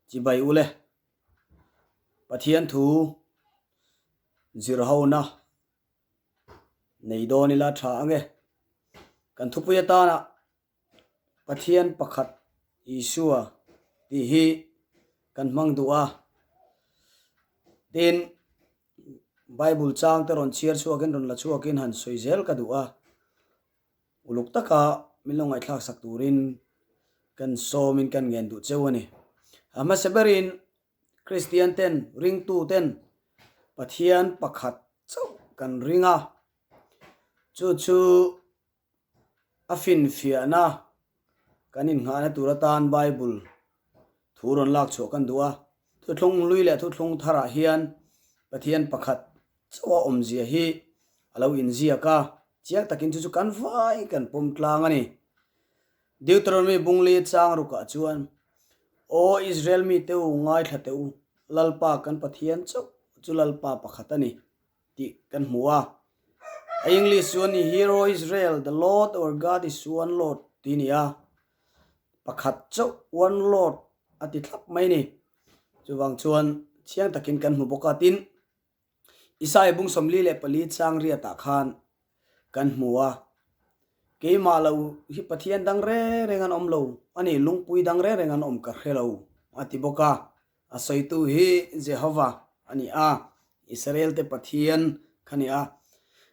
Chibai ule, Pathian thu zir hona nei dawn ila tha ange. Kan thupui atana Pathian pakhat Isua tih hi kan hmang duh a. Tin, Bible chang te rawn chhiar chhuakin rawn la chhuakin han sawi zel ka duh a. Uluk taka min lo ngaihthlak sak turin kan sawmin kan ngen duh cheu a ni. A hmasa berin Kristian ten, ringtu ten Pathian pakhat chauh kan ring a, chu chu a finfiahna kan innghahna tur atan Bible thu rawn lak chhuah kan duh a. Thuthlung hlui leh thuthlung tharah hian Pathian pakhat chauha awmzia hi a lo inziak a, chiang takin chu chu kan vai kan pawm tlang a ni. Deuteronomy bungli chang rukah chuan, Aw Israel mite u, ngaithla teh u, Lalpa kan Pathian chauh chu Lalpa pakhat a ni, tih kan hmu a. A English chuan ni, Hear, O Israel, the Lord our God is one Lord, tih a ni a. Pakhat chauh, one Lord, a ti thlap mai ni. Chuvang chuan chiang takin kan hmu bawk a, tin, Isaiah bung 44 chang riatah khan kan hmu a, Keimah lo hi Pathian dang reng reng an awm lo, a ni, lungpui dang reng reng an awm ka hre lo, a ti bawk a. A sawitu hi Jehova a ni a, Israel-te Pathian kha a ni a.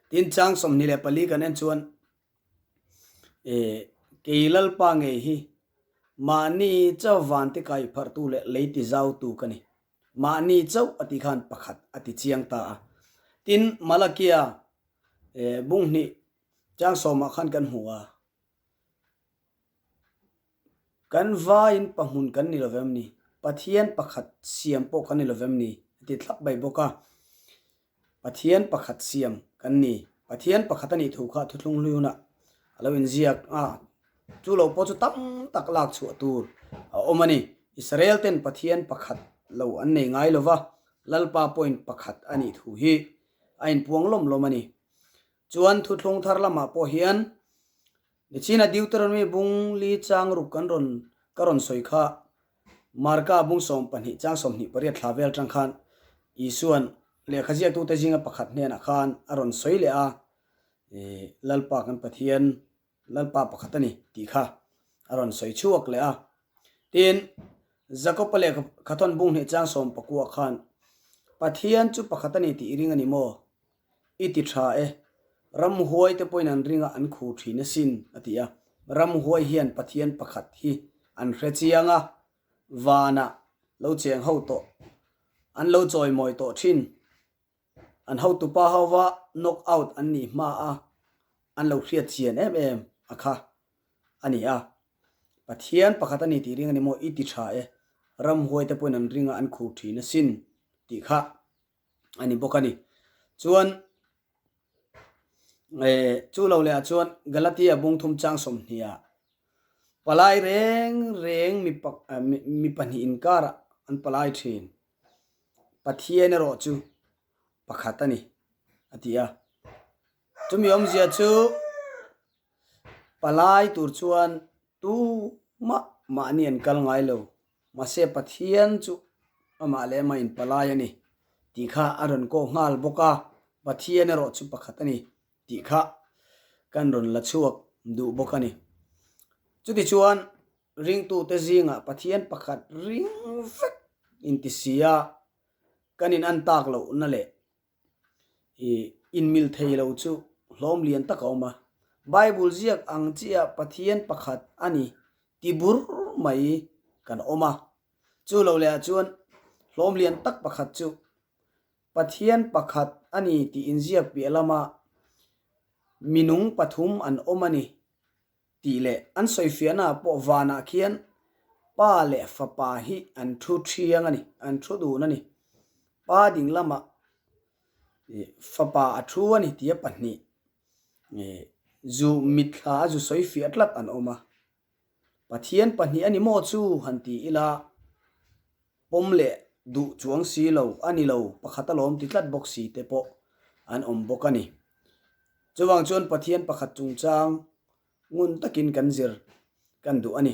Tin, chang 24 kan en chuan, Kei Lalpa ngei hi mahni chauh vante kai pharhtu leh lei tizautu ka ni. Mahni chauh a tih khan pakhat a ti chiang ta a. Tin, Malakia bung hnih chang sawmah khan kan hmu a, Kan vaiin pahmun kan ni lovem ni? Pathian pakhat siam pawh kan ni lovem ni? a ti thlap mai bawk a. Pathian pakhat siam kan ni. Pathian pakhat a nih thu kha thuthlung hlui hunah a lo inziak a, chu lo pawh chu tam tak lak chhuah tur a awm a ni. Israel ten Pathian pakhat lo an nei ngai lo va, Lalpa pawhin pakhat a nih thu hi a inpuang lawm lawm a ni. Chuan thuthlung thar lamah pawh hian Nichina Deuteronomy bung li chang ruk kan rawn ka rawn sawi kha Marka bung 12 chang 28 thla vel tang khan Isuan lehkha ziaktute zinga pakhat hnenah khan a rawn sawi leh a, Lalpa kan Pathian, Lalpa pakhat a ni tih kha a rawn sawi chhuak leh a. Tin, Jakob-a lehkha thawn bung hnih chang 19 khan Pathian chu pakhat a ni tih i ring a ni maw? I ti tha e, ramhuai te pawhin an ringa an khu thin asin, a ti a. Ramhuai hian Pathian pakhat hi an hre chiang a, vanah lo cheng ho tawh, an lo chawimawi tawh thin. An hotupa hova knock out an nih hma a, an lo hriat chian em em a kha a ni a. Pathian pakhat a ni tih ring a ni maw? I ti tha e, ramhuai te pawhin an ringa an khu thin asin, tih kha. a ni bawk a ni. Chuan chu lo leh ah chuan Galatia bung thum chang 20 ah palai reng reng mi pahnih inkarah an palai thin. Pathian erawh chu pakhat a ni a ti a. Chumi awmzia chu palai tur chuan tumah mahni an kal ngai lo. Mahse Pathian chu amah leh amah inpalai a ni tih kha a rawn kawh nghal bawk a, Pathian erawh chu pakhat a ni tih kha kan rawn la chhuak duh bawk a ni. Chutichuan ringtute zingah Pathian pakhat ring vek inti si a, kan in an tak lohna leh I inmil thei lo chu hlawm lian tak a awm a. Bible ziak ang chiah Pathian pakhat a ni ti bur mai kan awm a. Chu lo leh ah chuan hlawm lian tak pakhat chu Pathian pakhat a ni tih inziak piah lama minung pathum an awm a ni tih leh an sawifiahna ah pawh vanah khian Pa leh Fapa hi an thu thiang a ni, an thu dun a ni. Pa ding lamah Fapa a thu a ni tia pahnih zu mitthla a zu sawifiah tlat an awm a. Pathian pahnih a ni maw chu han ti ila pawm leh duh chuang si lo a ni lo, pakhat alawm ti tlat bawk si te pawh an awm bawk a ni. Chuvang chuan Pathian pakhat chungchang ngun takin kan zir kan duh a ni.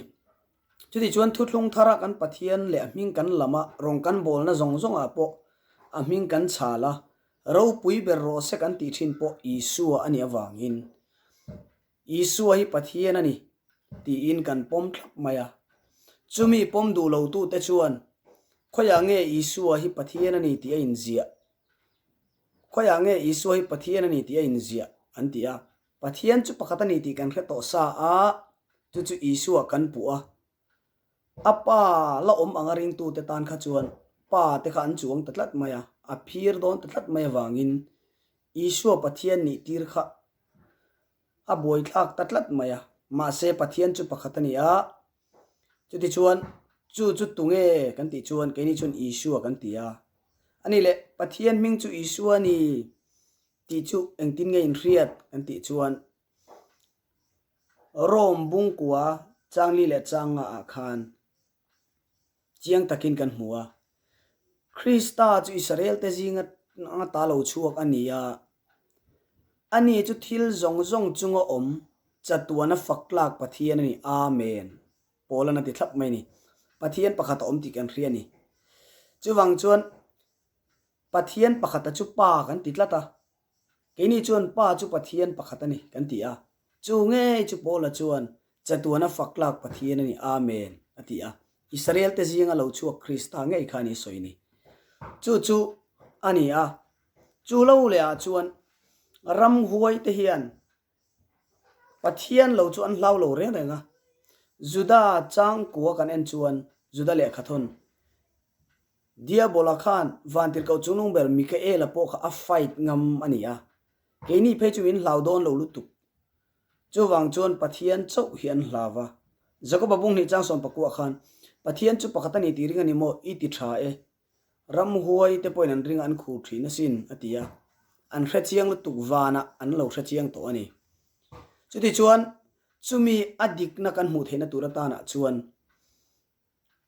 Chutichuan thuthlung thara kan Pathian leh a hming kan lam a, rawng kan bawlna zawng zawngah pawh a hming kan chhal a, ropui ber rawh se kan tih thin pawh Isua a nih avangin Isua hi Pathian a ni tiin kan pawm thlap mai a. Chumi pawm duh lotute chuan khawiah nge Isua hi Pathian a ni tih a inziah? Khawiah nge Isua hi Pathian a ni tih a inziah? an ti a. Pathian chu pakhat a ni tih kan hre tawh sa a, chu chu Isua kan puh a. A pa la awm anga ringtute tan kha chuan pa te kha an chuang ta tlat mai a, a phir dawn ta tlat mai avangin Isua Pathian nih tir kha a buaithlak ta tlat mai a. Mahse Pathian chu pakhat a ni a, chutichuan chu chu tunge kan tih chuan keini chuan Isua kan ti a. A nih leh Pathian hming chu Isua a ni. Tih chu engtin nge inhriat kan tih chuan Rome bungkua Changli leh Changa ah khan chiang takin kan hmu a. Krista chu Israel te zinga anga ta lo chhuak a ni a, ani chu thil zawng zawng chunga awm chatuana fak tlak Pathian a ni. Amen. Paul-an a ti thlap mai a ni. Pathian pakhat a awm tih kan hria a ni. Chuvang chuan Pathian pakhata chu Pa kan ti tlat a, keini chuan Pa chu Pathian pakhat a ni kan ti a, chu ngei chu Paula chuan chatuana fak tlak Pathian a ni, Amen, a ti a. Israel te zinga lo chhuak Krista ngei kha a ni sawi ni. Chu chu a ni a, chu lo leh ah chuan ramhuai te hian Pathian lo chu an hlau lo reng reng a, Juda changkua kan en chuan Juda lehkhathawn Diabola khan Vantirhkoh chungnung ber Mikaela pawh kha a fight ngam a ni a, keini phei chu min hlau dawn lo lutuk. Chuvang chuan Pathian chauh hi an hlau va. Jakoba bunghnih chang sawmpakuah khan, Pathian chu pakhat a ni tih ring a ni maw? I ti tha e. Ramhuai te pawhin an ring a an khur thin asin, a ti a. An hre chiang lutuk vanah an lo hre chiang tawh a ni. Chutichuan, chumi a dikna kan hmuh theihna tur atanah chuan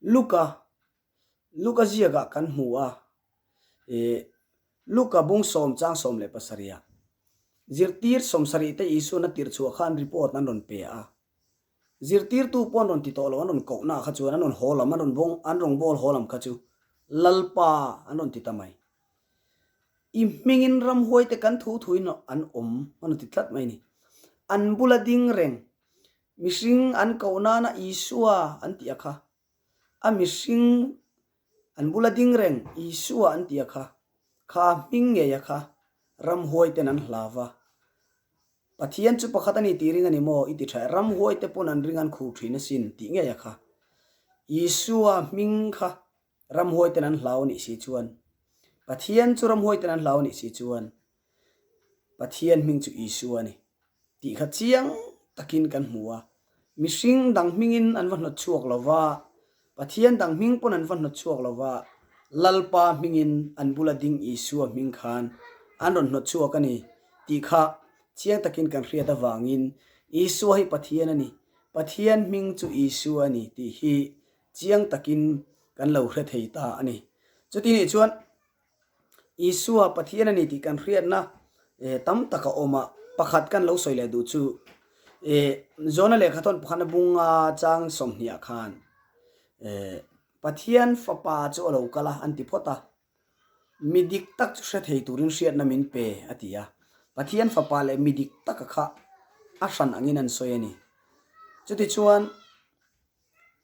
Luka Luka ziakah kan hmu a, ih Luka bung sawm chang 17 ah zirtir 70 te Isuan a tirh chhuah khan report an rawn pe a. Zirtirtu pawh an rawn ti tawh lo, an rawn koh na kha chuan an rawn haw lam, an rawn bawng, an rawn bawl haw lam kha chu Lalpa an rawn ti ta mai. I hmingin ramhuai te kan thu thuin an awm an rawn ti tlat mai a ni. An bula ding reng Mihring an koh nana Isua an tih a kha. A mihring an bula ding reng Isua an tih a kha. Kha hming ngei a kha. Ramhuai ten an hlau va. Pathian chu pakhat a ni tih ring a ni maw? I ti tha e. Ramhuai te pawn an ring an khur thin asin tih ngei a kha. Isua hming kha ramhuai ten an hlau a nih si chuan Pathian chu ramhuai ten an hlau a nih si chuan Pathian hming chu Isua a ni. Tih kha chiang takin kan hmu a, mihring dang hmingin an va hnawt chhuak lo va, Pathian dang hming pawn an va hnawt chhuak lo va, Lalpa hmingin an bula ding Isua hming khan an rawn hnawt chhuak a ni tih kha chiang takin kan hriat avangin Isua hi Pathian a ni, Pathian hming chu Isua a ni tih hi chiang takin kan lo hre thei ta a ni. Chuti nih chuan Isua Pathian a ni tih kan hriatna tam tak a awm a, pakhat kan lo sawi leh duh chu Jona lehkha thawn pakhatna bunga chang 20 ah khan Pathian fapa chu a lo kal a an ti phawt a, mi dik tak chu hre thei turin hriatna min pe a ti a, Pathian fapa leh mi dik taka kha a hran angin an sawi a ni. Chutichuan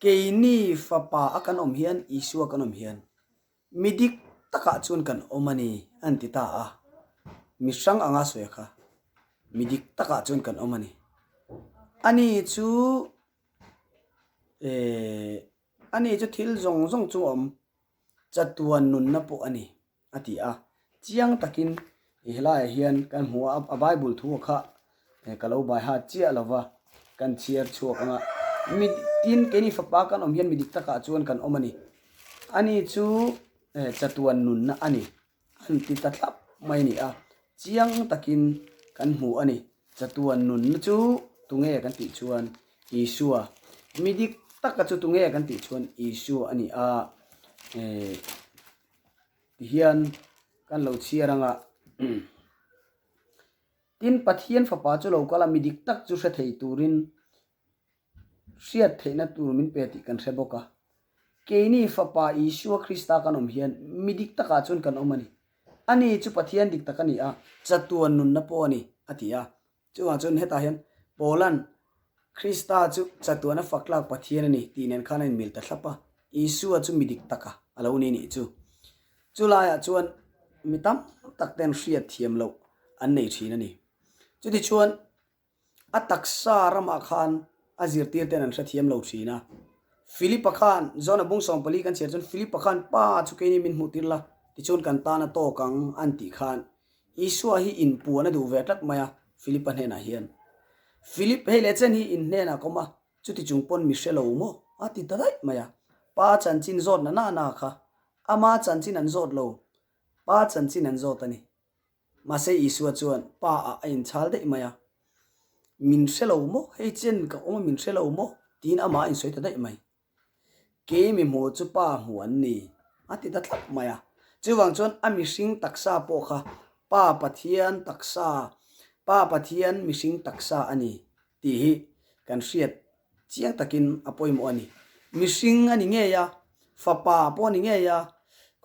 keini fapa a kan awm hian Isua kan awm hian Mi dik takah chuan kan awm a ni, an ti ta a. Mi hrang anga sawi a kha, Mi dik takah chuan kan awm a ni. Ani chu eh, ani chu thil zawng zawng chu a awm, chatuan nunna pawh a ni, a ti a. Chiang takin i helaiah hian kan hmu a, a Bible thu a kha Ka lo bai hat chiah lo va, kan chhiar chhuak ang a. Mi tin keini fapa kan awm hian mi dik takah chuan kan awm a ni. Ani chu chatuan nunna a ni. An ti ta thlap mai a ni a, chiang takin kan hmu a ni. Chatuan nunna chu tunge kan tih chuan Isua. Mi dik taka chu tunge kan tih chuan Isua a ni a. Tihian kan lo chhiar ang a. Tin, Pathian Fapa chu lo kal a, mi dik tak chu hre thei turin. Hriat theihna tur min pe tih kan hre bawk a. Keini Fapa Isua Krista kan awm hian mi dik takah chuan kan awm a ni. Ani chu Pathian dik tak a ni a, chatuan nunna pawh a ni, a ti a. Chuvang chuan hetah hian Paula'n Krista chu chatuana fak tlak Pathian a ni tih nen khan a inmil ta thlap a, Isua chu mi dik taka a lo ni nih chu. Chu laiah chuan mi tam tak ten hriat thiam loh an nei thin a ni. Chutichuan a taksa ramah khan a zirtir ten an hrethiam lo thin a. Philipa khan John-a bung 14 kan chhiar chuan Philipa khan Pa chu keini min hmuh tir la tichuan kan tan a tawk ang an tih khan Isua hi inpuan a duh ve tlat mai a, Philipa hnenah hian. Philip, hei leh chen hi in hnenah ka awm a, chuti chung pawn mi hre lo maw? a ti ta daih mai a. Pa chanchin zawt na na na kha, ama chanchin an zawt lo, Pa chanchin an zawt a ni. Mahse Isua chuan Pa ah a inchhal daih mai a, Min hre lo maw? Hei chen ka awm a, min hre lo maw? tiin amah a insawi ta daih mai. Kei mi hmuh chu pa hmuh an ni, a ti ta thlap mai a. Chuvang chuan a mihring taksa pawh kha Pa Pathian taksa, Pa Pathian mihring taksa a ni tih hi kan hriat chiang takin a pawimawh a ni. Mihring a ni ngei a, fapa pawh a ni ngei a,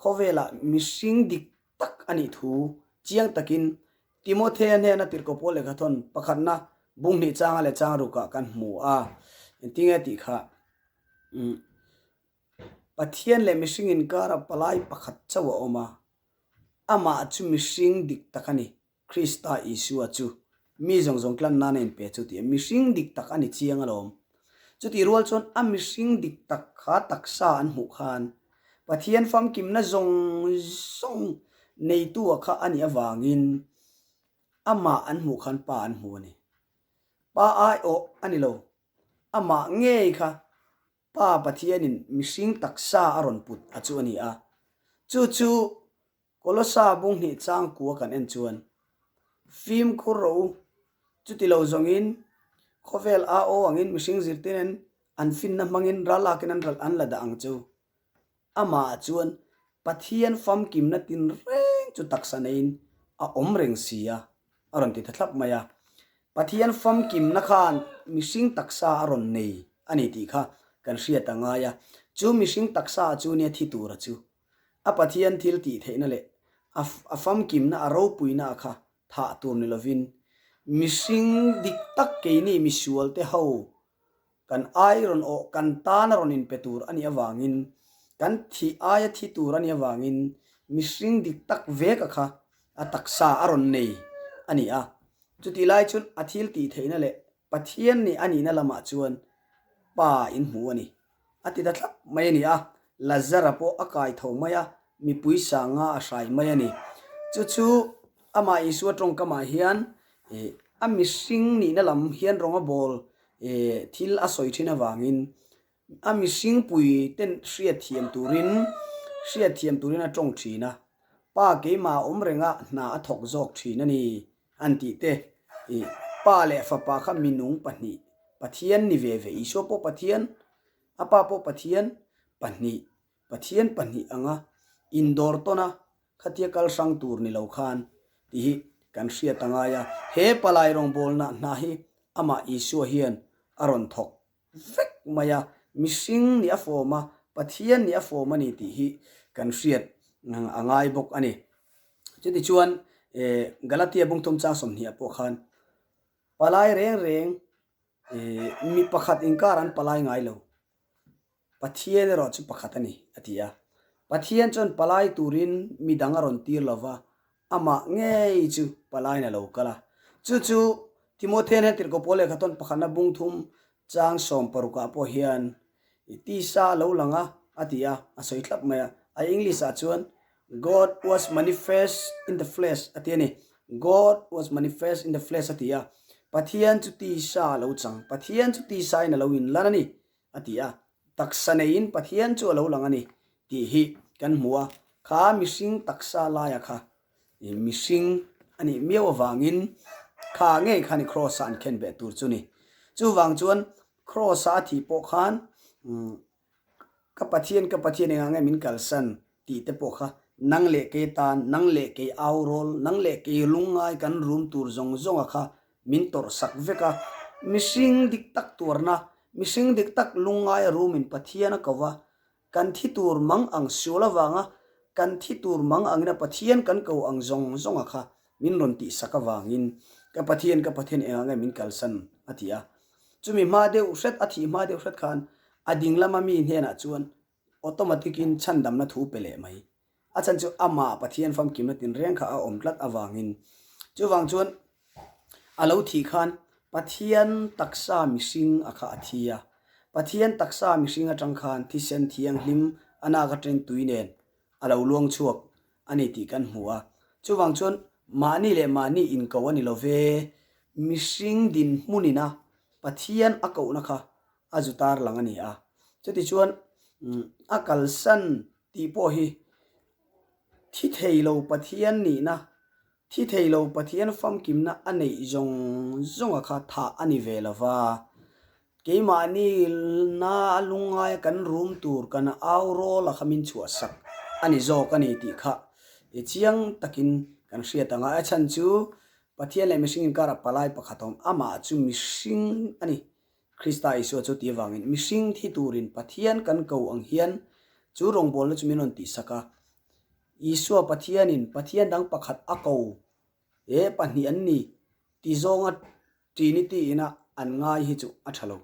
khawvelah mihring dik tak a nih thu chiang takin Timothea hnena tirhkoh pawl lehkhathawn pakhatna bung hnih changa leh chang rukah kan hmu a. Engtinge tih kha? Umm Pathian leh mihring inkara palai pakhat chauh a awm a, amah chu mihring dik tak a ni, Krista Isua chu mi zawng zawng tlan nana inpe chu tih a, mihring dik tak a ni chiang alawm. Chutih rual chuan a mihring dik tak kha taksa an hmuh khan Pathian famkimna zawng zawng neitua kha a nih avangin amah an hmuh khan Pa an hmu a ni. Pa aiawh a ni lo, amah ngei kha Pa Pathianin mihring taksa a rawn put a chu a ni a. Chu chu Kolosa bung hnih changkua kan en chuan, Fimkhur rawh u, chuti lo zawngin khawvel a aw angin mihring zirtinen an finna hmangin ralakin an ralh an la dah ang chu. Amah chuan Pathian famkimna tinreng chu taksa neiin a awm reng si a, a rawn ti ta thlap mai a. Pathian famkimna khan mihring taksa a rawn nei a ni tih kha kan hriat a ngai a, chu mihring taksa chu nia thi tura chu. A Pathian thil tih theihna leh a a famkimna a ropuina a kha thah tur ni lovin mihring dik tak keini misual te ho kan ai rawn awh kan tan a rawn inpe tur a nih avangin kan thih aia thi tur a nih avangin mihring dik tak vek a kha a taksa a rawn nei a ni a. Chutih lai chuan a thil tih theihna leh Pathian nih a nihna lamah chuan Pa in hmu a ni. A ti ta thlap mai a ni a, Lazara pawh a kai tho mai a, mipui sanga a hrai mai a ni. Chu chu amah Isua tawngkamah hian a mihring nihna lam hian rawng a bawl thil a sawi thin avangin a mihring pui ten hriatthiam turin hriatthiam turin a tawng thin a, Pa keimah a awm renga hna a thawk zawk thin a ni. An tih te, i Pa leh Fapa kha minung pahnih, Pathian ni ve ve, Isua pawh Pathian, a Pa pawh Pathian, pahnih, Pathian pahnih anga indawr tawn a, khatia kal hrang tur ni lo khan tih hi kan hriat a ngai a. He palai rawngbawlna hna hi amah Isua hian a rawn thawk vek mai a, mihring nih a fawm a, Pathian nih a fawm a ni tih hi kan hriat a ngai bawk a ni. Chutichuan Galatia bungthum chang 20 ah pawh khan palai reng reng mi pakhat inkar an palai ngai lo, Pathian erawh chu pakhat a ni a ti a. Pathian chuan palai turin midang a rawn tir lo va, amah ngei chu palaiin a lo kal a. Chu chu Timothea hian Tirhkoh Paul lehkha tawn pakhatna bungthum chang 60 ah pawh hian i tisa a lo lang a a ti a, a sawi thlap mai a. A English ah chuan God was manifest in the flesh a ti a ni. God was manifest in the flesh a ti a. Pathian chu tisa a lo chang, Pathian chu tisa in a lo inlan a ni a ti a. Taksa neiin Pathian chu a lo lang a ni tih hi kan hmu a. Kha mihring taksa laia kha mihring a nih miau avangin kha ngei kha ni Kraws-a an khen beh tur chu ni. Chuvang chuan Kraws-a a thih pawh khan Ka Pathian, ka Pathian engah nge min kalsan tih te pawh kha nang leh kei tan, nang leh kei au rawl, nang leh kei lungngai kan rum tur zawng zawnga kha min tawrh sak vek a. Mihring dik tak tuarna. Mihring dik tak lungngaia rumin Pathian a ko va, kan thi tur mang ang sual avanga kan thi tur mang angina Pathian kan ko ang zawng zawnga kha min rawn tihsak avangin ka Pathian, ka Pathian engah nge min kalsan? a ti a. Chumi hma deuh hret, a thih hma deuh hret khan a ding lama mi hnenah chuan automatic in chhandamna thu pe leh mai. A chhan chu amah Pathian famkimna tinreng kha a awm tlat avangin. Chuvang chuan a lo thih khan Pathian taksa mihring a kha a thi a. Pathian taksa mihring atang khan thisen thianghlim a nak atangin tui nen a lo luang chhuak a ni tih kan hmu a. Chuvang chuan mahni leh mahni inko a ni lo ve, mihring dinhmunina Pathian a kohna kha a zu tar lang a ni a. Chutichuan a kalsan tih pawh hi thi thei lo Pathian nihna, thi thei lo Pathian famkimna a neih zawng zawnga kha thah a ni ve lo va. Keimahni na a lungngaia kan rum tur kan au rawl a kha min chhuahsak a ni zawk a ni tih kha i chiang takin kan hriat ang a. A chhan chu Pathian leh mihring inkarah palai pakhat a awm, amah chu mihring a ni. Krista Isua chu ti avangin mihring thi turin Pathian kan ko ang hian chu rawngbawlna chu min rawn tihsak a. Isua Pathianin Pathian dang pakhat a ko e pahnih an ni ti zawnga Trinity ina an ngai hi chu a tha lo.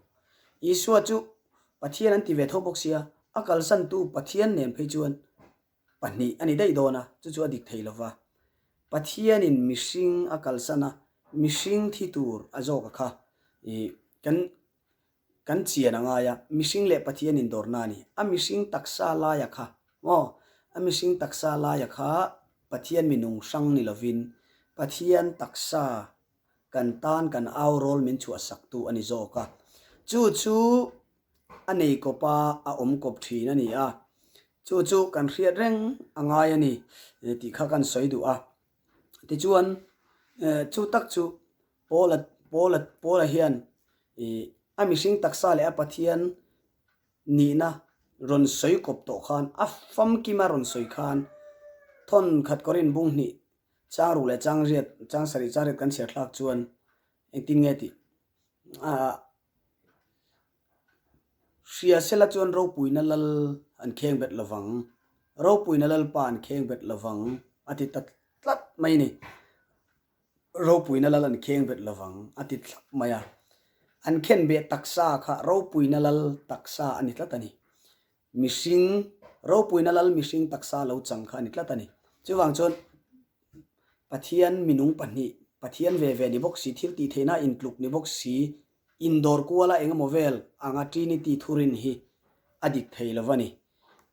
Isua chu Pathian an ti ve tho bawk sia, a kalsantu Pathian nen phei chuan pahnih a ni daih dawn a, chu chu a dik thei lo va. Pathianin mihring a kalsan a, mihring thi tur a zawk a kha ih kan kan chian a ngai a, mihring leh Pathian indawrna a ni. A mihring taksa laia kha maw, a mihring taksa laia kha Pathian minung hrang ni lovin Pathian taksa kan tan kan au rawl min chhuahsaktu a ni zawk a. Chu chu a nei kawp a, a awm kawp thin a ni a. Chu chu kan hriat reng a ngai a ni tih kha kan sawi duh a. Tichuan chu tak chu Paula Paula Paula hian ih a mihring taksa leh a Pathian nihna rawn sawi kawp tawh khan a famkima rawn sawi khan thawn khat kawrin bung hnih chang ruk leh chang riat chang sarih chang riat kan chhiar thlak chuan engtin nge tih ah Hria sela chuan ropuina lal an kheng bet lovang, ropuina lalpa an kheng bet lovang a ti ta tlat mai a ni. Ropuina lal an kheng bet lovang a ti thlap mai a. An khen beh taksa kha ropuina lal taksa a ni tlat a ni. Mihring, ropuina lal mihring taksa lo chang kha a ni tlat a ni. Chuvang chuan Pathian minung pahnih, Pathian ve ve ni bawk si, thil tih theihna intluk ni bawk si, Indawr kuala engemaw vel anga Trinity thurin hi a dik thei lo va ni.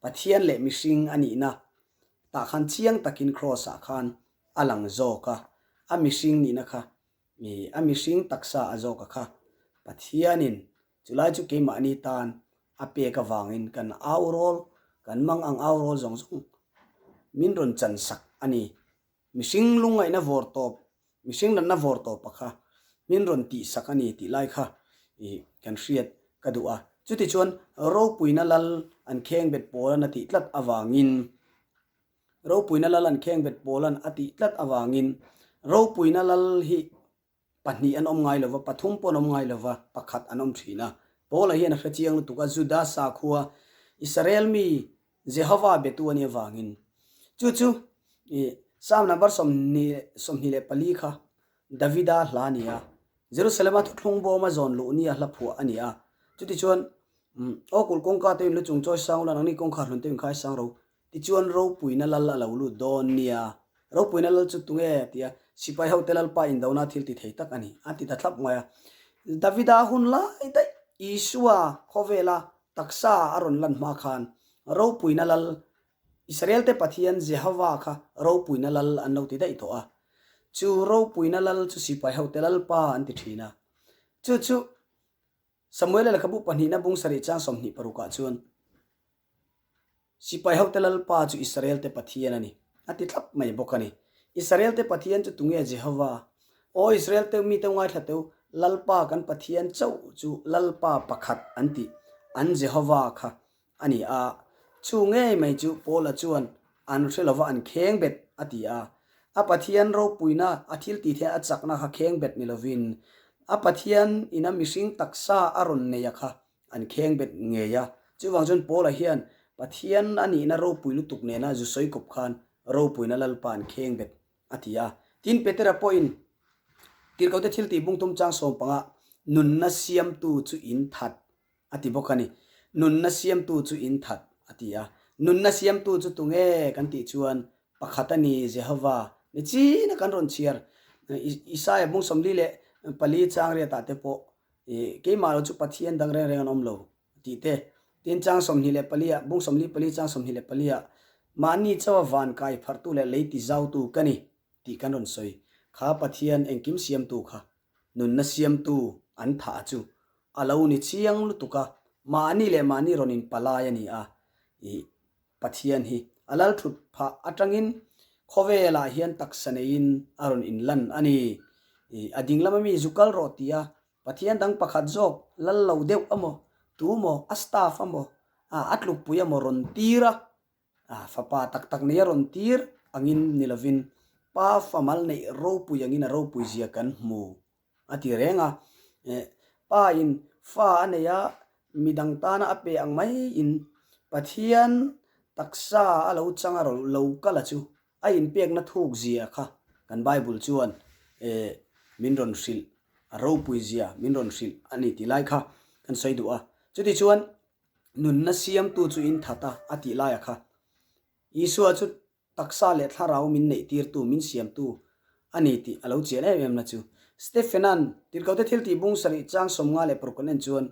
Pathian leh mihring a nihna tah khan chiang takin Kraws ah khan a lang zawk a, a mihring nihna kha ih a mihring taksa a zawk a kha Pathianin chulai chu keimahni tan a pek avangin kan au rawl, kan mang ang au rawl zawng zawng min rawn chansak a ni. Mihring lungngaihna vawr tawp, mihring natna vawr tawpa kha min rawn tihsak a ni tih lai kha ih kan hriat ka duh a. Chutichuan ropuina lal an khengbet pawlan a tih tlat avangin, ropuina lal an khengbet pawlan a tih tlat avangin ropuina lal hi Pahnih an awm ngai lova, pathum pawh an awm ngai lova, pakhat an awm thin a. Paula hian a hre chiang lutuk a, Juda sakhua, Israel mi Jehova betu a nih avangin. Chu chu i Psalm number 24 kha Davida hla a ni a, Jerusalema thuthlung bawma zawn luh nia hla phuah a ni a. Chutichuan, Aw kulh kawngka te in lu chung chawi sang ula, nangni kawngkhar hlun te in khai sang ro. Tichuan ropuina lal a lo lut dawn nia. Ropuina lal chu tunge? a ti a. Sipai hote Lalpa indona thil ti thei tak a ni, a ti ta thlap mai a. Davida hun lai daih Isua khawvela taksa a rawn lan hma khan ropuina lal, Israelte Pathian Jehova kha ropuina lal an lo ti daih tawh a. Chu ropuina lal chu sipai hote Lalpa an ti thin a. Chu chu Samuela lehkhabu pahnihna bung sarih chang 26 ah chuan Sipai hote Lalpa chu Israelte Pathian a ni, a ti thlap mai bawk a ni. Israelte Pathian chu tunge Jehova? Aw Israel teu mite ngaithla teu, Lalpa kan Pathian chauh chu Lalpa pakhat an tih, an Jehova kha a ni a. Chu ngei mai chu Paula chuan an hre lova an kheng bet a ti a. A Pathian ropuina, a thil tih theih a chakna kha kheng bet ni lovin, a Pathian ina mihring taksa a rawn nei a kha. An khengbet ngei a. Chuvang chuan Paula hian Pathian a nihna ropui lutuk nena zu sawi kawp khan ropuina Lalpa an khengbet a ti a. Tin, Petera pawhin Tirhkohte thiltih bungtum chang sawmpangah nunna siamtu chu in that a ti bawk a ni. Nunna siamtu chu in that a ti a. Nunna siamtu chu tunge kan tih chuan pakhat a ni, Jehova ni china kan rawn chhiar. Isaia bung 44 chang riatah te pawh keimah lo chu Pathian dang reng reng an awm lo tih te. Tin, chang 24 ah, bung 44 chang 24 ah, mahni chauha van kai pharhtu leh lei ti zautu ka ni tih kan rawn sawi. Kha Pathian engkim siamtu kha nunna siamtu an thah chu a lo ni chiang lutuk a, mahni leh mahni rawn inpalai a ni a, ih Pathian hi a lal thut phah atangin khawvelah hian taksa neiin a rawn inlan a ni. Ih a dinglam ami zu kal rawh ti a, Pathian dang pakhat zawk lal lo deuh amaw, tu maw, a staff amaw, a tlukpui amaw rawn tir a, A fapa tak tak nei a rawn tir angin ni lovin pa famal neih ropui angin a ropui zia kan hmu a ti reng a. Pa in fa a nei a, midang tana a pe ang maiin Pathian taksa a lo chang a lo kal a chu a inpekna thuk zia kha kan Bible chuan min rawn hrilh, a ropui zia min rawn hrilh a ni tih lai kha kan sawi duh a. Chutichuan Nunna siamtu chu in that a, a tih laia kha. Isua chu taksa leh thlarau min neihtirtu, min siamtu a ni tih a lo chian em em na chu. Stephena'n Tirhkohte thiltih bung sarih chang 56 kan en chuan,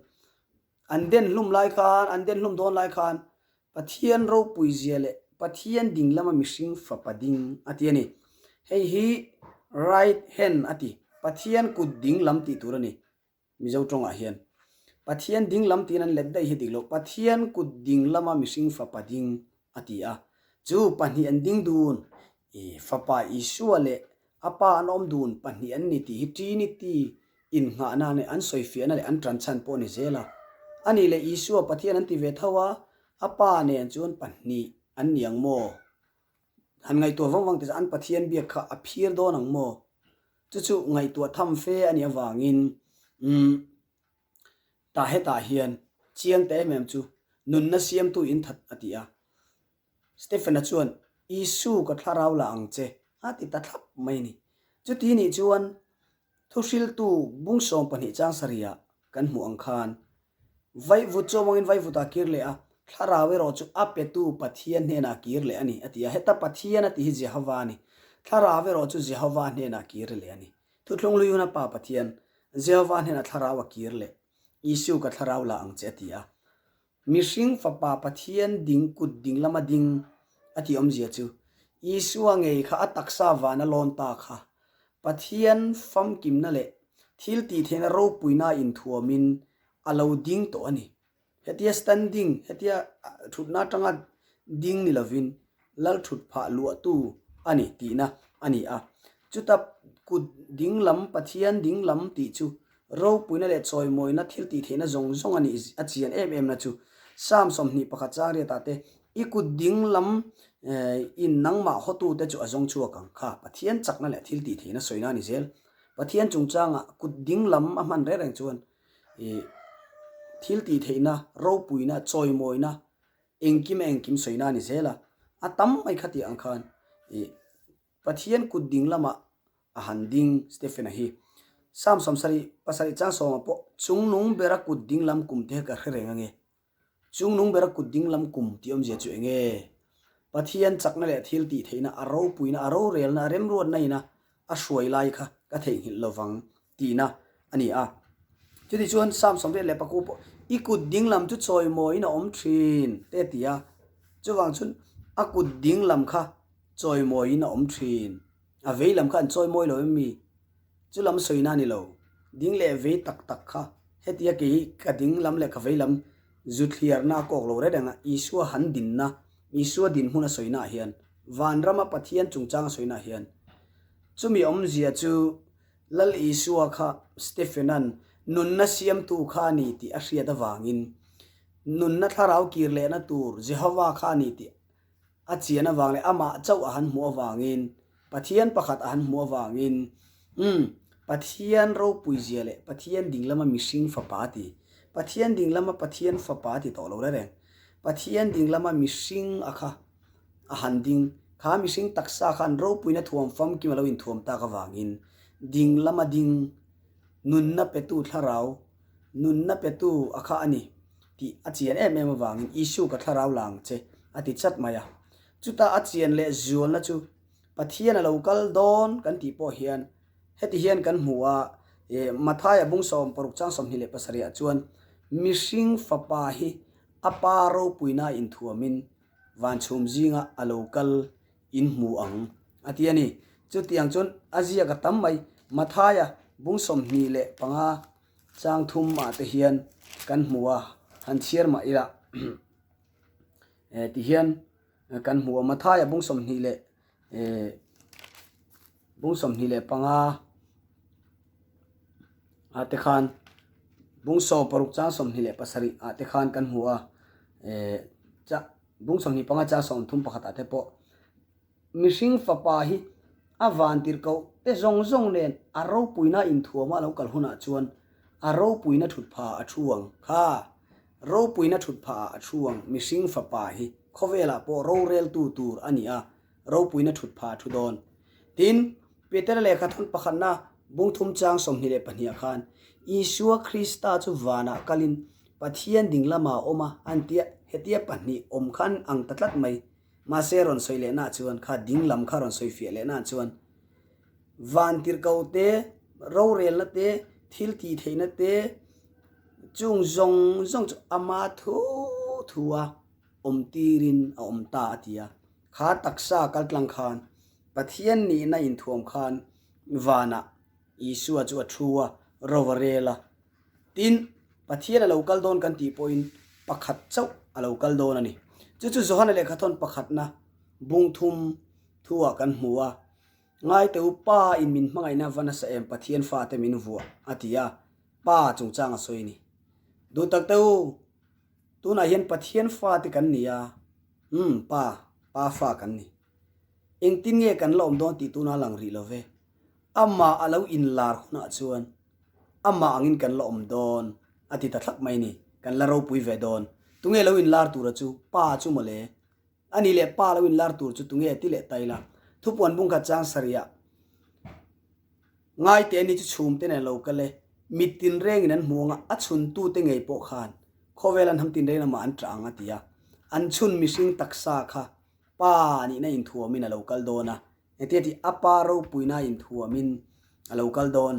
an den hlum lai khan, an den hlum dawn lai khan Pathian ropui zia leh Pathian ding lama mihring fapa ding a ti a ni. Hei hi right hand a ti, Pathian kut ding lam tih tur a ni. Mizo tawngah hian Pathian ding lam tiin an let daih hi dik loh. Pathian kut ding lama mihring fapa ding a ti a. Chu pahnih an ding dun, i fapa Isua leh a pa an awm dun pahnih an ni tih hi Trinity innghahna leh an sawifiahna leh an tanchhan pawh a ni zel a. A nih leh Isua Pathian an ti ve tho a, a pa nen chuan pahnih an ni ang maw? Han ngaihtuah vang vang te chu an Pathian biak kha a phir dawn ang maw? Chu chu ngaihtuah tham fe a nih avangin umm tah hetah hian chiang ta em em chu nunna siamtu in that a ti a. Stephen-a chuan Isu ka thlarau la ang che a ti ta thlap mai a ni. Chuti nih chuan Thuhriltu bung 12 chang sarihah kan hmuh ang khan, Vaivut chu awmangin vaivut ah kir leh a, thlarau erawh chu a petu Pathian hnenah kir leh a ni, a ti a. Heta Pathian a tih hi Jehova a ni. Thlarau erawh chu Jehova hnenah kir leh a ni. Thuthlung hlui huna Pa Pathian, Jehova hnenah thlarau a kir leh. Isu ka thlarau la ang che a ti a. Mihring Fapa Pathian ding kut ding lama ding a tih awmzia chu, Isua ngei kha a taksa vana lawn ta kha Pathian famkimna leh thil tihtheihna ropuina inthuamin a lo ding tawh a ni. Hetia standing, hetia thutna atanga ding ni lovin lal thut phah luahtu a ni tihna a ni a. Chuta kut ding lam, Pathian ding lam tih chu Ropuina leh chawimawina thil tih theihna zawng zawng a nih a chian em em na chu Psalm 21 chang riatah te i kut ding lam in nangmah hawtute chu a zawng chhuak ang kha Pathian chakna leh thil tih theihna sawina a ni zel. Pathian chungchangah kut ding lam a hman reng reng chuan i thil tih theihna, ropuina, chawimawina engkim a engkim sawina a ni zel a. A tam mai kha tih ang khan i Pathian kut ding lamah a han ding Stephen-a hi. Psalm 77 chang sawmah pawh chungnung bera kut ding lam kum te ka hre reng ange. Chungnung bera kut ding lam kum tih awmzia chu enge? Pathian chakna leh thil tih theihna, a ropuina, a rorelna, a remruatna ina a hruai lai kha ka theihnghilh lovang tihna a ni a. Chutichuan Psalm 89 pawh i kut ding lam chu chawimawiin a awm thin te a ti a. Chuvang chuan a kut ding lam kha chawimawiin a awm thin. A vei lam kha an chawimawi lo em mi? Chu lam sawina a ni lo. Ding leh vei tak tak kha hetia kei hi ka ding lam leh ka vei lam zu thliarna a kawk lo reng reng a, Isua han dinna, Isua dinhmun a sawinaah hian, vanrama Pathian chungchang a sawinaah hian chumi awmzia chu Lal Isua kha Stephena'n nunna siamtu kha a ni tih a hriat avangin nunna thlarau kir lehna tur Jehova kha a ni tih a chian avang leh amah chauh a han hmuh avangin, Pathian pakhat a han hmuh avangin, umm, Pathian ropui zia leh Pathian ding lama mihring fapa a ti. Pathian ding lama Pathian Fapa a ti tawh lo reng reng. Pathian ding lama mihring a kha a han ding. Kha mihring taksa khan ropuina thuam famkim a lo inthuam tak avangin ding lama ding nunna petu thlarau, nunna petu a kha a ni tih a chian em em avangin Isu ka thlarau la ang che a ti chat mai a. Chuta a chian leh zualna chu Pathian a lo kal dawn kan tih pawh hian heti hian kan hmu a, Mathaia bung 16 chang 27 ah chuan mihring fapa hi a pa ropuina inthuamin vanchhum zinga a lo kal in hmu ang a ti a ni. Chutiang chuan a ziak a tam mai. Mathaia bung 25 chang thum ah te hian kan hmu a, han chhiar mah ila ti hian kan hmu a. Mathaia bung 20 leh bung 25 ah te khan bung 16 chang 27 ah te khan kan hmu a Bung 25 chang 31 ah te pawh mihring fapa hi a van tirhkoh te zawng zawng nen a ropuina inthuama a lo kal hunah chuan a ropuina thut phah a thu ang kha. Ropuina thut phah ah a thu ang mihring fapa hi khawvelah pawh roreltu tur a ni a, ropuina thut phah a thu dawn. Tin, Petera lehkha thawn pakhatna bung thum chang 22 ah khan Isua Krista chu vanah kalin Pathian ding lamah a awm a, an tia, hetia pahnih awm kha an ang ta tlat mai. Mahse rawn sawi lehna chuan kha ding lam kha rawn sawi fiah lehna chuan van tirhkoh te, rorelna te, thil tih theihna te, chung zawng zawng chu ama thu thu a awm tirin a awm ta a ti a. Kha taksa kaltlang khan Pathian nihna inthuam khan vanah Isua chu a thu a, ro a rel a. Tin, Pathian a lo kal dawn kan tih pawhin pakhat chauh a lo kal dawn a ni. Chu chu Johana lehkhathawn pakhatna bung thum thuah kan hmu a, Ngaite u, Pa in min hmangaihna va nasa em Pathian fate min vuah, a ti a, Pa chungchang a sawi a ni. Duh tak te u, tunah hian Pathian fate kan ni a, umm, Pa, Pa fa kan ni. Engtin nge kan la awm dawn tih tunah lang rih lo ve. Amah a lo inlar hunah chuan amah angin kan la awm dawn a ti ta thlap mai ni. Kan la ropui ve dawn. Tunge lo inlar tura chu? Pa chu mawle. A ni leh pa lo inlar tur chu tunge ti leh ta ila. Thupuan bungkhat chang sarihah Ngaite ani chu chhum te nen lo kal e. Mit tinrengin an hmu anga a chhuntute ngei pawh khan khawvel an ham tinreng lamah an tah ang a ti a. An chhun mihring taksa kha pa nihna inthuamin a lo kal dawn a. Engtia tih a pa ropuina inthuamin a lo kal dawn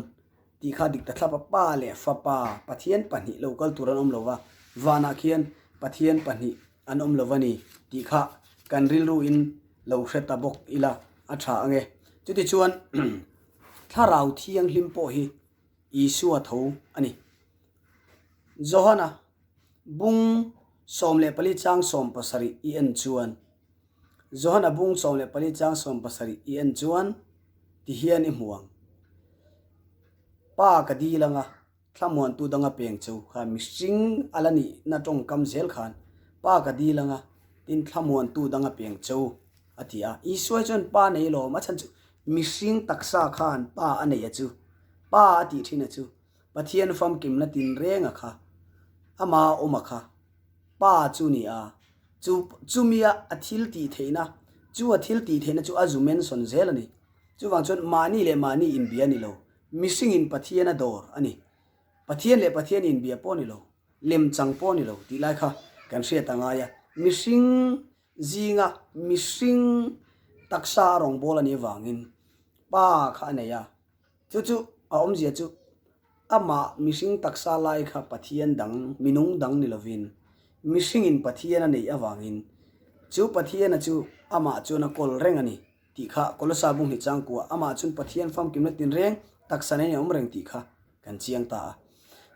tih kha dik ta thlap a, Pa leh Fapa Pathian pahnih lo kal tur an awm lo va, vanah khian Pathian pahnih an awm lo va ni tih kha kan rilruin lo hre ta bawk ila a tha ang e. Chutichuan Thlarau Thianghlim pawh hi Isua tho a ni. Johana bung 14 chang 17 i en chuan Johana bung 14 chang 17 i en chuan ti hian i hmu ang. Pa ka dil anga thlamuantu danga peng chu kha mihring a la nihna tawngkam zel khan Pa ka dil anga tin thlamuantu danga peng chu a ti a. Isua hi chuan Pa nei lawm a chhan chu mihring taksa khan Pa a nei a chu Pa a tih thin a chu Pathian famkimna tinreng a kha ama awm a kha Pa chu ni a. Chu chumia a thil tih theihna, chu a thil tih theihna chu a zu mention zel a ni. Chuvang chuan mahni leh mahni inbia a ni lo, mihringin Pathian a dawr a ni. Pathian leh Pathian inbia pawh a ni lo, lemchang pawh a ni lo tih lai kha kan hriat a ngai a. Mihring zinga mihring taksa a rawngbâwl a nih avangin Pa kha a nei a, Chu chu a awmzia chu amah mihring taksa lai kha Pathian dang, minung dang ni lovin, mihringin Pathian a neih avangin chu Pathiana chu amah chuan a kawl reng a ni tih kha Kolosa bung hnih changkua amah chuan Pathian famkimna tinreng taksa nen a awm reng tih kha kan chiang ta a.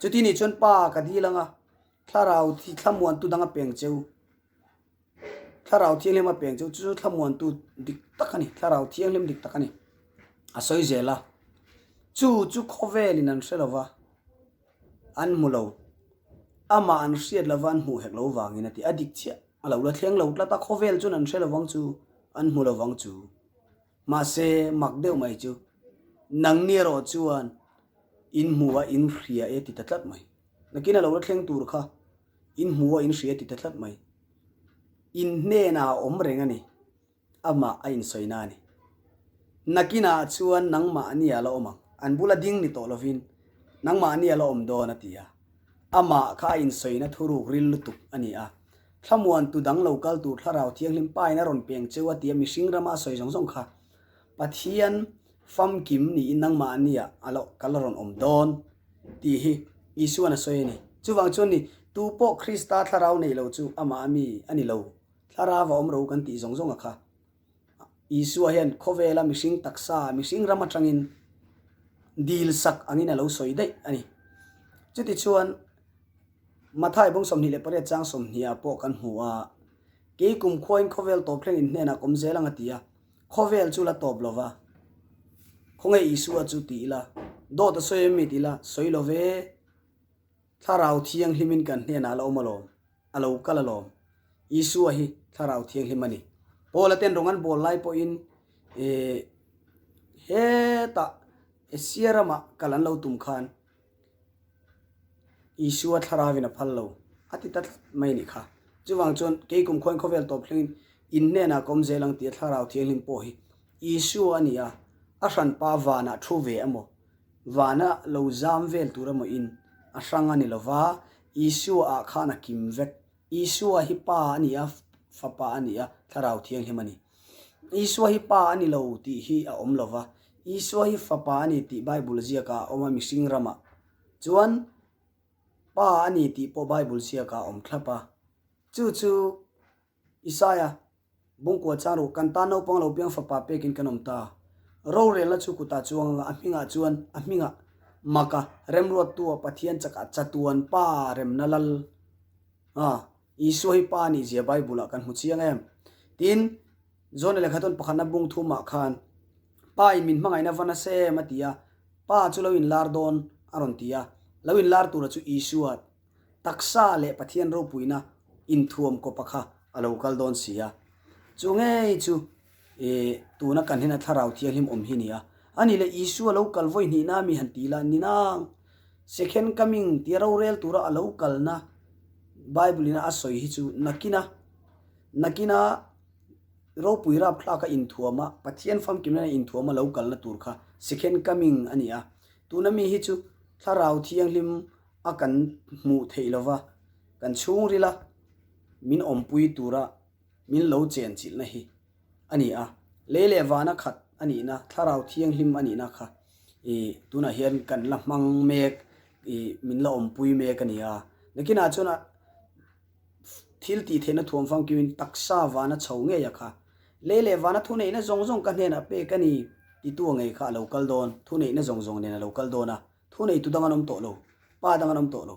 Chuti nih chuan Pa ka dil anga thlarau thi thlamuantu dang a peng cheu. Thlarau Thianghlim a peng chu chu thlamuantu dik tak a ni, Thlarau Thianghlim dik tak a ni. A sawi zel a, chu chu khawvelin an hre lo va, an hmu lo, amah an hriat lo va an hmuh hek lo vangin a ti. A dik chiah, a lo la thleng lo tlat a, khawvel chuan an hre lo vang chu, an hmu lo vang chu. Mahse, mak deuh mai chu, nangni erawh chuan in hmu a, in hria e ti ta tlat mai. Nakin a lo la thleng tur kha in hmu a in hria ti ta tlat mai. In hnenah a awm reng a ni. Amah a insawi na a ni. Nakinah chuan nangmahni a la awm ang. An bula ding ni tawh lovin nangmahni a la awm dawn a ti a. Amah kha a insawina thuruk ril lutuk a ni a. Thlamuantu dang lo kal tur Thlarau Thianghlim Pa in a rawn peng cheu a ti a, mihring rama a sawi zawng zawng kha Pathian famkim niin nangmahni ah a lo kal a rawn awm dawn tih hi Isuan a sawi a ni. Chuvang chuan ni, tu pawh Krista Thlarau nei lo chu amah a mi a ni lo. Thlarau a awm ro kan tih zawng zawng a kha. Isua hian khawvela mihring taksa, mihring ram atangin dil sak angin a lo sawi daih a ni. Chutichuan Mathai bawng 28 chang 20 ah pawh kan hmu a, Kei kum khuain khawvel tawp thleng in hnenah ka awm zel ang a ti a, khawvel chu la tawp lo va, khawnge Isua chu ti ila, dawt a sawi em mi ti ila, sawi lo ve, Thlarau Thianghlimin kan hnenah a la awm alawm, a lo kal alawm. Isua hi Thlarau Thianghlim a ni. Paula ten rawng an bawl lai pawhin eh hetah Asia ramah kal an lo tum khan Isua Thlarauvin a phal lo a ti ta tlat mai a nih kha. Chuvang chuan kei kum khuain khawvel tawp thlengin in hnenah ka awm zel ang tih a Thlarau Thianghlim pawh hi Isua a ni a, a hranpa vanah thu ve emaw Vana lo zam vel tur emaw in a hrang a ni lo va, Isua ah khan a kim vek. Isua hi Pa a ni a, Fapa a ni a, Thlarau Thianghlim a ni. Isua hi Pa a ni lo tih hi a awm lo va, Isua hi Fapa a ni tih Bible ziakah a awm a mihring ramah. Chuan Pa a ni tih pawh Bible ziakah a awm thlap a. Chu chu Isaia, Bungkua chang ru, kan tan naupang lo piang fapa pekin kan awm ta. Rorelna chu kutah chuang anga a hmingah chuan a hmingah maka remruattua Pathian chakah chatuan pa remna lal a Isua hi pa nih zia Bible ah kan hmu chiang em. Tin, John-a lehkha tawn pakhatna bung thumah khan Pa in min hmangaihna va nasa em a ti a, Pa chu lo inlar dawn a rawn ti a, lo inlar tura chu Isua Taksa leh Pathian ropuina inthuam kawpa kha a lo kal dawn si a. Chu ngei chu i tuna kan hena Thlarau Thianghlim awm hi ni a. A nih leh Isua lo kal vawi hnihna mi han ti la, ni nang. Second coming tia rorel tura a lo kalna Bible ina a sawi hi chu nakina nakina ropui rapthlaka inthuama Pathian famkimna inthuama lo kalna tur kha second coming a ni a. Tuna mi hi chu Thlarau Thianghlim a kan hmuh theih lova, kan chhungrila min awmpui tura min lo chenchilhna hi a ni a. Lei leh vana khat a nihna, Thlarau Thianghlim a nihna kha i tunah hian kan la hmang mek, i min la awmpui mek a ni a. Nakinah chuan a thil tih theihna thuam famkimin taksa vana chho ngei a kha. Lei leh vana thuneihna zawng zawng ka hnenah pek a ni titu a ngei kha a lo kal dawn, thuneihna zawng zawng nen a lo kal dawn a. Thu neitu dang an awm tawh lo, pa dang an awm tawh lo.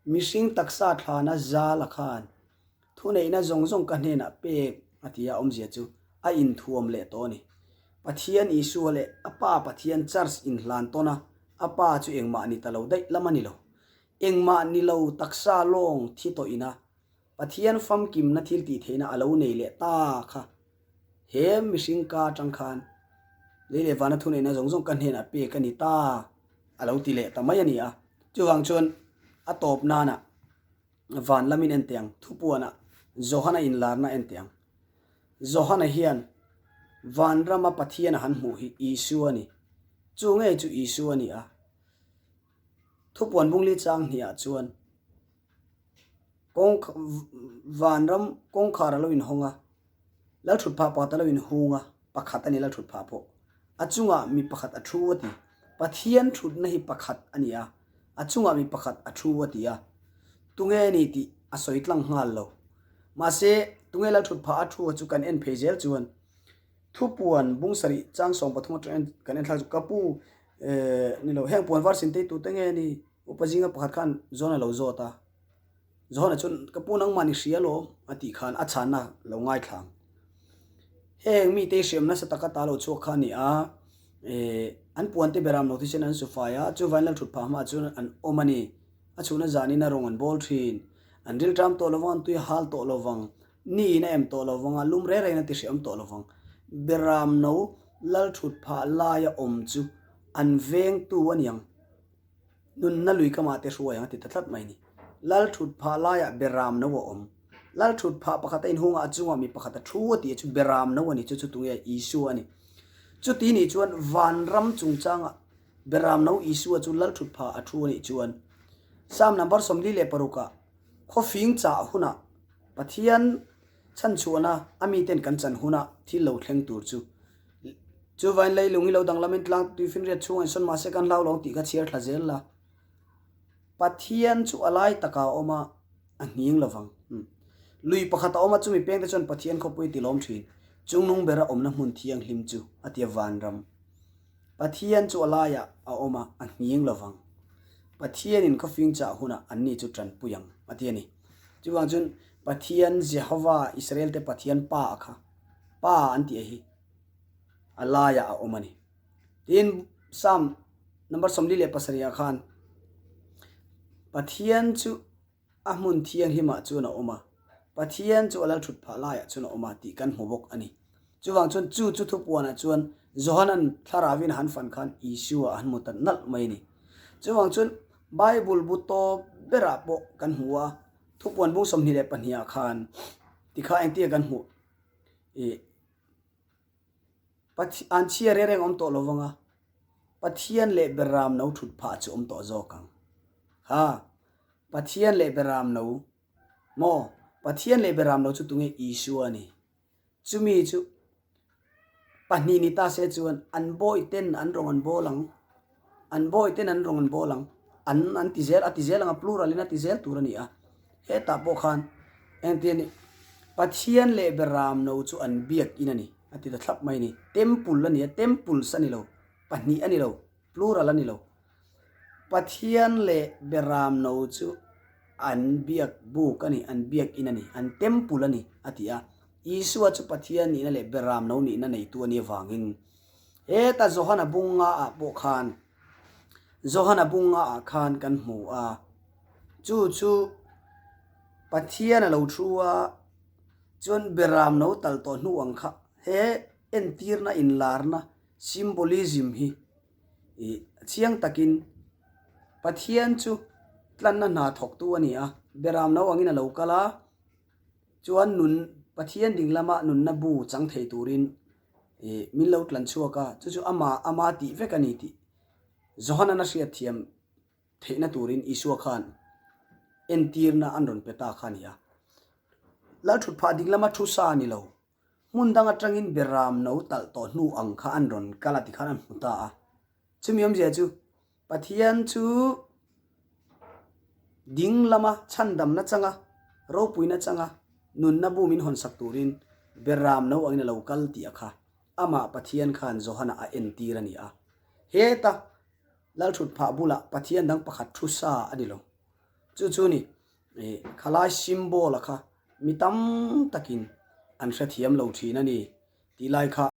Mihring taksa thlana zal a khan thuneihna zawng zawng ka hnenah pek a ti a, awmzia chu a inthuam leh tawh a ni. Pathian Isua leh a Pa Pathian Church inhlan tawn a, a Pa chu engmah ni ta lo daih lam a ni lo. Engmah ni lo taksa lawng thi tawh ina Pathian famkimna thil tih theihna a lo nei leh ta kha. He mihring ka atang khan lei leh vana thuneihna zawng zawng ka hnenah pek a ni ta a lo ti leh ta mai a ni a. Chuvang chuan a tawp nana van lamin en teh ang, thupuanah Johana inlarna en teh ang. Johana hian vanrama Pathian a han hmuh hi Isua a ni. Chu ngei chu Isua a ni a. Thupuan bungli chang hniah chuan Kawng vanram kawngkhar a lo inhawng a, Lalthutphah pakhat a lo inhung a, pakhat a ni Lalthutphah pawh. A chungah mi pakhat a thu a ti. Pathian thutna hi pakhat a ni a, a chungah mi pakhat a thu a ti a. Tunge ni tih a sawi tlang nghal lo. Mahse, tunge Lalthutphah a thu a chu kan en phei zel chuan Thupuan bung sarih chang 13 atang kan en thlak chu ka pu eh ni lo heng puan var sin tei tute nge ni? Upa zinga pakhat khan John a lo zawt a, John-a chuan, Ka pu nangmah ni hria alawm, a tih khan a chhanna lo ngaithla ang. Heng mite hi hriam nasa taka ta lo chhuak kha a ni a, eh, an puante beram lo thisen an su fai a, chuvain lal thut phah hmaah chuan an awm a ni. A chhuna zanin a rawng an bawl thin. An rilṭam tawh lovang, an tui a hal tawh lovang, niin a em tawh lovang a, lum reng rengin a ti hriam tawh lovang. Beram no lal thut phah laia awm chu an vengtu a ni ang. Nunna lui kamah te hruai ang a ti ta tlat mai a ni. Lal thut phah laiah beram no a awm. Lal thut phah pakhat a inhungah a chungah mi pakhat a thu a tih chu beram no a ni, chu chu tunge Isua a ni. Chuti nih chuan vanram chungchangah beram no Isua chu lal thut phah a thu a nih chuan Psalm number 46 ah khawfing chah hunah Pathian chhanchhuahna a miten kan chan hunah thil lo thleng tur chu Chuvain leilung hi lo danglamin tlang tuifinriat chhungah insawn mahse kan hlau lo ang tih kha chhiar thla zel la. Pathian chu a lai takah a awm a, a nghing lo vang. Lui pakhat a awm a, chumi pengte chuan Pathian khawpui a tilawm thin. Chungnung bera awmna hmun thianghlim chu a ti a vanram. Pathian chu a laiah a awm a, a nghing lo vang. Pathianin khawfing chah hunah anni chu tanpui ang a ti a ni. Chuvang chuan Pathian Jehovah Israelte Pathian Pa a kha, Pa an tih a hi a laiah a awm a ni. Tin, Psalm number 47 ah khan Pathian chu a hmun thianghlimah chuan a awm a, Pathian chu a lal thut phah laiah chuan a awm a tih kan hmu bawk a ni. Chuvang chuan chu chu thupuanah chuan Johanan thlarauin a han fan khan Isua a han hmu ta nalh mai a ni. Chuvang chuan Bible bu tawp berah pawh kan hmu a, thupuan bung 22 ah khan tikha engtia kan hmuh ih An chhia reng reng awm tawh lo vang a, Pathian leh Beram no thut phah chu awm tawh zawk ang. Ha, Pathian leh Beram no maw? Pathian leh Beram no chu tunge Isua a ni. Chumi chu pahnih ni ta se chuan an bawihten an rawn an bawl ang. An bawihten an rawn an bawl ang. An an ti zel, a ti zel ang a, plural in a ti zel tur a ni a. Hetah pawh khan engtin ni Pathian leh Beram no chu an biak in a ni a ti ta thlap mai a ni. Temple a ni a, temples a ni lo, pahnih a ni lo, plural a ni lo. Pathian leh Beram no chu an biak buk a ni, an biak in a ni, an temple a ni a ti a. Isua chu Pathian nihna leh Beram no nihna neitu a nih avangin Heta Johana bunga ah pawh khan Johana bunga ah khan kan hmu a, chu chu Pathian a lo thu a, chuan Beram no tal tawh hnu ang kha he entirna inlarna symbolism hi ih chiang takin Pathian chu tlanna hna thawktu a ni a, Beram no angin a lo kal a, chuan nun Pathian ding lama nunna bu chang thei turin Ih, min lo tlan chhuak a, chu chu ama ama tih vek a ni tih Johanan a hriat thiam theihna turin Isua khan entirna an rawn pe ta kha a ni a. Lalthutphah ding lama thu sa a ni lo, hmun dang atangin Beram no talh tawh hnu ang kha an rawn kal a tikhan an hmu ta a. Chumi awmzia chu Pathian chu ding lama chhandamna changa, ropuina changa nunna bu min hawnsak turin Beram no angin a lo kal tih a kha amah Pathian khan Johana a entir a ni a. Heta Lalthutphah bulah Pathian dang pakhat thu sa a ni lo. Chu chu ni khalai symbol a kha mi tam takin an hrethiam lo thin a ni tih lai kha.